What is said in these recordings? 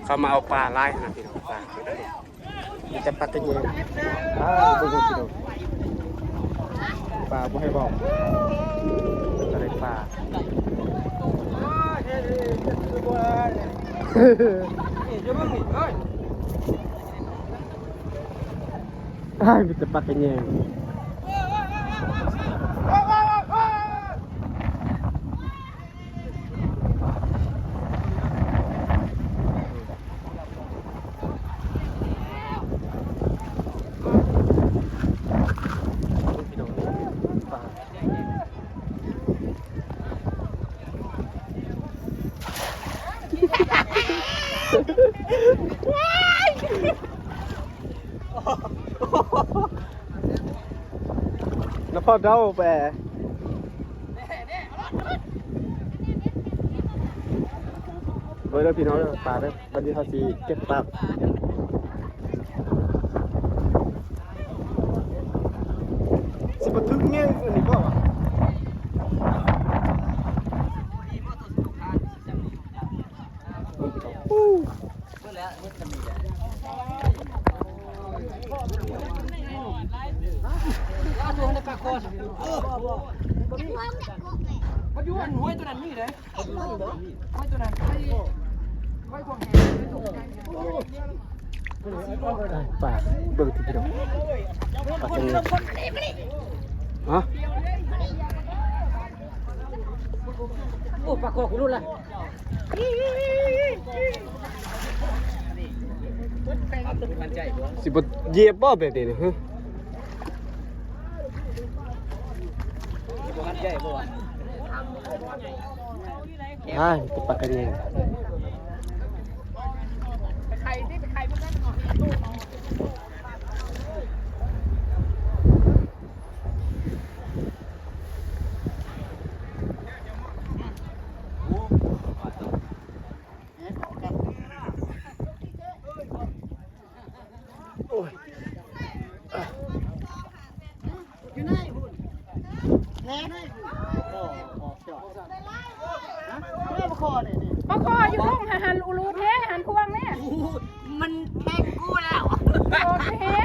ເຂົາມາເອົາປາຫຼາຍນະພີ່ນ້ອງ ປາ ມີແຕ່ປາກະແຍງ ອ້າວ ເບິ່ງພີ່ນ້ອງ ປາບໍ່ໃຫ້ເວົ້າ ເປັນຕາໄດ້ປາ ອ້າຍ ມີແຕ່ປາກະແຍງ. ນະຄອນເດົາແປ ເບິ່ງເດີພີ່ນ້ອງເດີ ປາເດີ ບັດນີ້ເຮົາຊິເກັບປາ ຊິບໍ່ຖືກແຍງອັນນີ້ບໍ່ວະ? ປາ ເບິ່ງຕິພີ່ນ້ອງ ປາຕົງນີ້ ຮະ ໂອ້ ປາຄໍກູຫຼຸດລະ. ຊິບໍ່ຢຽບບໍ່ແບບນີ້ນະ? ອ້າຍ ປາກະແຍງ ໄຂ່ຕິ ໄຂ່ເບິ່ງນັ້ນເນາະ. ໂອ້ຍ ຢູ່ໃນພຸ້ນ ແທ້ໃນພຸ້ນ ບໍ່ ບໍ່ເຈາະ ບໍ່ພໍນີ້ ບໍ່ພໍຢູ່ລຸ່ມຫັ້ນ ອຸລຸດແທ້ຫັ້ນ ພວງແທ້ ມັນແທງກູແລ້ວ ໂອເຄຫັ້ນ.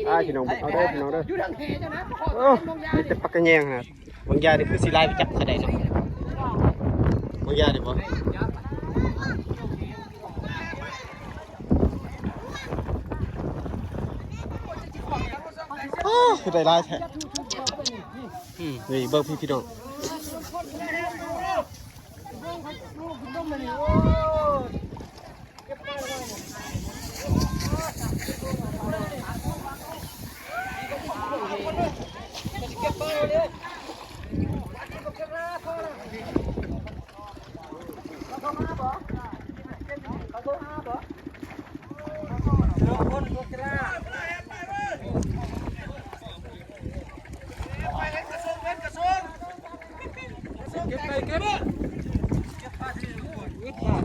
ອ້າຍ ພີ່ນ້ອງ ເອົາເດີ ພີ່ນ້ອງເດີ ໂອ້ ມີແຕ່ປາກກະແຍງນະ ບາງຢ່າງນີ້ຄືຊິຫຼາຍໄປຈັກເທົ່າໃດເນາະ ບາງຢ່າງນີ້ບໍ່ ໂອ້ ຄືໄດ້ຫຼາຍແທ້ ອືມ ນີ້ເບິ່ງພີ່ ພີ່ນ້ອງ.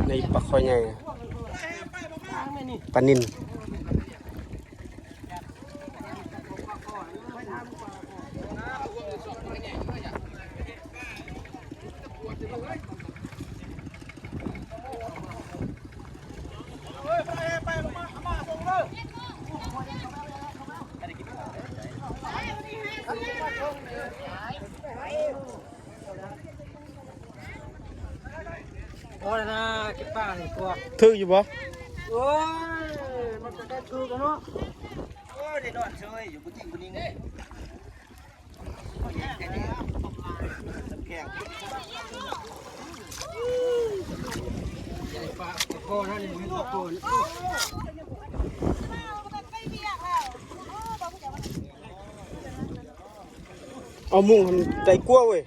ໃນປາຄໍໃຫຍ່ ປານິນ. ໂອ້ຍ ນະ ເກັບປານີ້ພວກ ຖືກຢູ່ບໍ່? ໂອ້ຍ ມັນຈະໄດ້ຖືກແລ້ວເນາະ. ໂອ້ຍ ໄດ້ນອນເຊີຍຢູ່ ບໍ່ຈິງບໍ່ນິງເດ້. ເອົາມຸງຫັ້ນໄກກວ່າເວີຍ.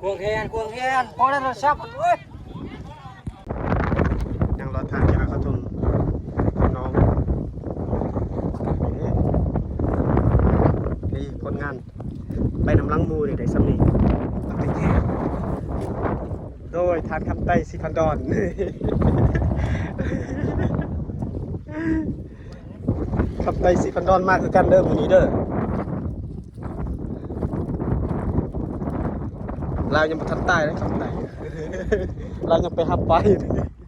ຄວງແຮງ ຄວງແຮງ ພໍໄດ້ໂທລະສັບ ໂອ້ຍ. ຍັງລໍຖ້າກິນເຂົ້າຕົ້ມກັບນ້ອງ ນີ້ ນີ້ຜົນງານ ໄປນຳຫຼັງໝູ່ນີ້ໄດ້ສ່ຳນີ້ ປາກກະແຍງ. ໂດຍທ່ານຄຳໄຕ້ ສີພັນດອນ ຄຳໄຕ້ ສີພັນດອນ ມາຄືກັນເດີມື້ນີ້ເດີ. ລາວຍັງບໍ່ທັນຕາຍເດ້ ຄຳໄຕ້ ລາວຍັງໄປຮັບໄປຢູ່.